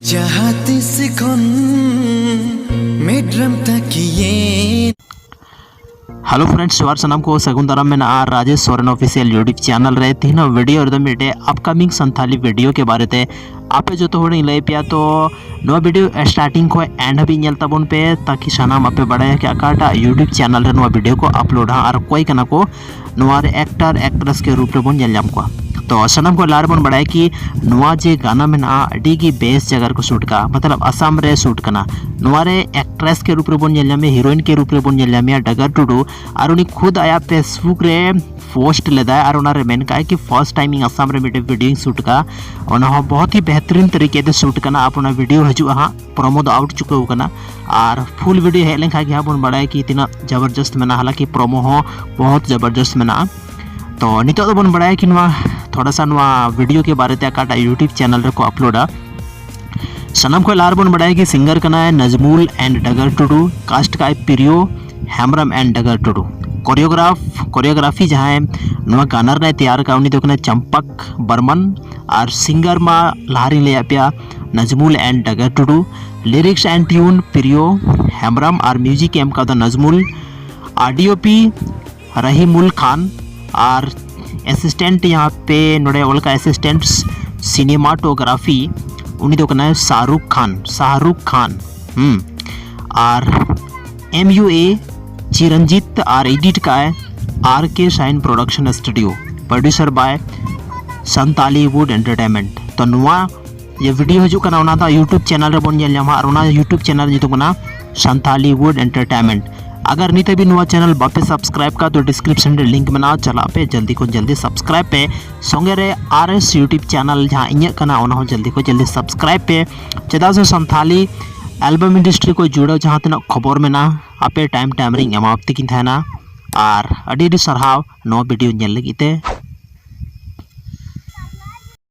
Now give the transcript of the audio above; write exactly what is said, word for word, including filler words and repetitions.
ᱡᱟᱦᱟᱸ ᱛᱤᱥ ᱠᱷᱚᱱ ᱢᱮᱫᱨᱟᱢ ᱛᱟᱹᱠᱤᱭᱮ᱾ Hello friends, ᱡᱚᱦᱟᱨ ᱥᱟᱱᱟᱢ ᱠᱚ ᱥᱟᱹᱜᱩᱱ ᱫᱟᱨᱟᱢ ᱢᱮᱱᱟᱜᱼᱟ Rajesh Soren official YouTube channel ᱨᱮ᱾ ᱛᱮᱦᱮᱧᱟᱜ video ᱨᱮᱫᱚ ᱢᱤᱫᱴᱮᱡ upcoming ᱥᱟᱱᱛᱷᱟᱞᱤ video ᱠᱮ ᱵᱟᱨᱮ ᱛᱮ ᱟᱯᱮ ᱡᱚᱛᱚ ᱦᱚᱲᱤᱧ ᱞᱟᱹᱭ ᱯᱮᱭᱟ᱾ ᱛᱚ ᱱᱚᱣᱟ video starting ᱠᱷᱚᱱ end ᱦᱟᱹᱵᱤᱡ ᱧᱮᱞ ᱛᱟᱵᱚᱱ ᱯᱮ, ᱛᱟᱠᱤ ᱥᱟᱱᱟᱢ ᱟᱯᱮ ᱵᱟᱲᱟᱭᱟ ᱠᱤ ᱚᱠᱟᱴᱟᱜ YouTube channel ᱨᱮ ᱱᱚᱣᱟ video ᱠᱚ upload ᱟ ᱟᱨ ᱚᱠᱚᱭ ᱠᱟᱱᱟ ᱠᱚ ᱱᱚᱣᱟ ᱨᱮ actor actress ᱠᱮ ᱨᱩᱯ ᱨᱮᱵᱚᱱ ᱧᱮᱞ ᱧᱟᱢ ᱠᱚᱣᱟ᱾ ᱛᱚ ᱥᱟᱱᱟᱢ ᱠᱷᱚᱱ ᱞᱟᱦᱟ ᱨᱮᱵᱚᱱ ᱵᱟᱲᱟᱭᱟ ᱠᱤ ᱱᱚᱣᱟ ᱡᱮ ᱜᱟᱱᱟ ᱢᱮᱱᱟᱜᱼᱟ, ᱟᱹᱰᱤ ᱜᱮ ᱵᱮᱥ ᱡᱟᱭᱜᱟ ᱨᱮᱠᱚ shoot ᱠᱟᱜᱼᱟ, ᱢᱚᱛᱞᱚᱵ ᱟᱥᱟᱢ ᱨᱮ shoot ᱠᱟᱱᱟ᱾ ᱱᱚᱣᱟ ᱨᱮ actress ᱠᱮ ᱨᱩᱯ ᱨᱮᱵᱚᱱ ᱧᱮᱞ ᱧᱟᱢᱮᱭᱟ, heroine ᱠᱮ ᱨᱩᱯ ᱨᱮᱵᱚᱱ ᱧᱮᱞ ᱧᱟᱢᱮᱭᱟ ᱰᱟᱜᱟᱨ ᱴᱩᱰᱩ, ᱟᱨ ᱩᱱᱤ ᱠᱷᱩᱫ ᱟᱭᱟᱜ Facebook ᱨᱮ post ᱞᱮᱫᱟᱭ ᱟᱨ ᱚᱱᱟ ᱨᱮ ᱢᱮᱱ ᱠᱟᱜᱼᱟᱭ ᱠᱤ first time ᱤᱧ ᱟᱥᱟᱢ ᱨᱮ ᱢᱤᱫᱴᱮᱱ video ᱤᱧ shoot ᱠᱟᱜᱼᱟ, ᱚᱱᱟ ᱦᱚᱸ ᱵᱚᱦᱩᱛ ᱦᱤ ᱵᱮᱦᱛᱨᱤᱱ ᱛᱟᱹᱨᱤᱠᱮ ᱛᱮ shoot ᱠᱟᱱᱟ᱾ ᱟᱯ ᱚᱱᱟ video ᱦᱤᱡᱩᱜᱼᱟ ᱦᱟᱸᱜ, promo ᱫᱚ out ᱪᱩᱠᱟᱹᱣ ᱠᱟᱱᱟ᱾ ᱟᱨ full video ᱦᱮᱡ ᱞᱮᱱᱠᱷᱟᱱ ᱜᱮ ᱦᱟᱸᱜ ᱵᱚᱱ ᱵᱟᱲᱟᱭᱟ ᱠᱤ ᱛᱤᱱᱟᱹᱜ ᱡᱟᱵᱟᱨᱡᱚᱥᱛ ᱢᱮᱱᱟᱜᱼᱟ, ᱦᱟᱞᱟᱝᱠᱤ promo ᱦᱚᱸ ᱵᱚᱦᱩᱛ ᱡᱟᱵᱟᱨᱡᱚᱥᱛ ᱢᱮᱱᱟᱜᱼᱟ᱾ ᱛᱚ ᱱᱤᱛᱚᱜ ᱫᱚᱵᱚᱱ ᱵᱟᱲᱟᱭᱟ ᱠᱤ ᱱᱚᱣᱟ ᱛᱷᱚᱲᱟ ᱥᱟ ᱱᱚᱣᱟ video ᱠᱮ ᱵᱟᱨᱮ ᱛᱮ ᱚᱠᱟᱴᱟᱜ YouTube channel ᱨᱮᱠᱚ upload ᱟ᱾ ᱥᱟᱱᱟᱢ ᱠᱷᱚᱱ ᱞᱟᱦᱟ ᱨᱮᱵᱚᱱ ᱵᱟᱲᱟᱭᱟ ᱠᱤ singer ᱠᱟᱱᱟᱭ ᱱᱟᱡᱢᱩᱞ and ᱰᱟᱜᱟᱨ ᱴᱩᱰᱩ, cast ᱠᱟᱜᱼᱟᱭ ᱯᱨᱤᱭᱳ Hembrom and Dagar Tudu. Choreograph, choreography ᱡᱟᱦᱟᱸᱭ ᱱᱚᱣᱟ ᱜᱟᱱᱟ ᱨᱮᱱᱟᱭ ᱛᱮᱭᱟᱨ ᱠᱟᱜᱼᱟ, ᱩᱱᱤ ᱫᱚ ᱠᱟᱱᱟᱭ ᱪᱟᱢᱯᱟᱠ ᱵᱟᱨᱢᱟᱱ᱾ ᱟᱨ singer ᱢᱟ ᱞᱟᱦᱟ ᱨᱤᱧ ᱞᱟᱹᱭᱟᱫ ᱯᱮᱭᱟ, ᱱᱟᱡᱢᱩᱞ and Dagar Tudu. Lyrics and tune ᱯᱨᱤᱭᱳ Hembrom R music ᱮ ᱮᱢ ᱠᱟᱣᱫᱟ ᱱᱟᱡᱢᱩᱞ᱾ ᱟᱨ DOP ᱨᱟᱦᱤᱢᱩᱞ ᱠᱷᱟᱱ, ᱟᱨ assistant ᱭᱟᱦᱟᱸ ᱯᱮ ᱱᱚᱰᱮ ᱚᱞ ᱠᱟᱜᱼᱟ assistant cinematography, ᱩᱱᱤ ᱫᱚ ᱠᱟᱱᱟᱭ ᱥᱟᱦᱨᱩᱠ ᱠᱷᱟᱱ, ᱥᱟᱦᱨᱩᱠ ᱠᱷᱟᱱ᱾ ᱦᱩᱸ᱾ ᱟᱨ MUA ᱪᱤᱨᱚᱱᱡᱤᱛ ᱟᱨ edit ᱠᱟᱜᱼᱟᱭ RK Shine Production Studio, producer by Santali Wood Entertainment. ᱛᱚ ᱱᱚᱣᱟ ᱡᱮ video ᱦᱤᱡᱩᱜ ᱠᱟᱱᱟ ᱚᱱᱟ ᱫᱚ YouTube channel ᱨᱮᱵᱚᱱ ᱧᱮᱞ ᱧᱟᱢᱟ, ᱟᱨ ᱚᱱᱟ YouTube channel ᱧᱩᱛᱩᱢ ᱠᱟᱱᱟ Santali Wood Entertainment᱾ ᱟᱜᱟᱨ ᱱᱤᱛ ᱦᱟᱹᱵᱤᱡ ᱱᱚᱣᱟ channel ᱵᱟᱯᱮ subscribe ᱠᱟᱜ ᱛᱚ description ᱨᱮ link ᱢᱮᱱᱟᱜᱼᱟ, ᱪᱟᱞᱟᱜ ᱯᱮ, ᱡᱚᱞᱫᱤ ᱠᱷᱚᱱ ᱡᱚᱞᱫᱤ subscribe ᱯᱮ᱾ ᱥᱚᱸᱜᱮ ᱨᱮ RS YouTube channel ᱡᱟᱦᱟᱸ ᱤᱧᱟᱹᱜ ᱠᱟᱱᱟ ᱚᱱᱟ ᱦᱚᱸ ᱡᱚᱞᱫᱤ ᱠᱷᱚᱱ ᱡᱚᱞᱫᱤ subscribe ᱯᱮ, ᱪᱮᱫᱟᱜ ᱥᱮ ᱥᱟᱱᱛᱷᱟᱞᱤ album industry ᱠᱚ ᱡᱩᱲᱟᱹᱣ ᱡᱟᱦᱟᱸ ᱛᱤᱱᱟᱹᱜ ᱠᱷᱚᱵᱚᱨ ᱢᱮᱱᱟᱜᱼᱟ ᱟᱯᱮ time time ᱨᱤᱧ ᱮᱢᱟᱣᱟᱯᱮ ᱠᱤᱱ ᱛᱟᱦᱮᱱᱟ᱾ ᱟᱨ ᱟᱹᱰᱤ ᱟᱹᱰᱤ ᱥᱟᱨᱦᱟᱣ ᱱᱚᱣᱟ video ᱧᱮᱞ ᱞᱟᱹᱜᱤᱫ ᱛᱮ᱾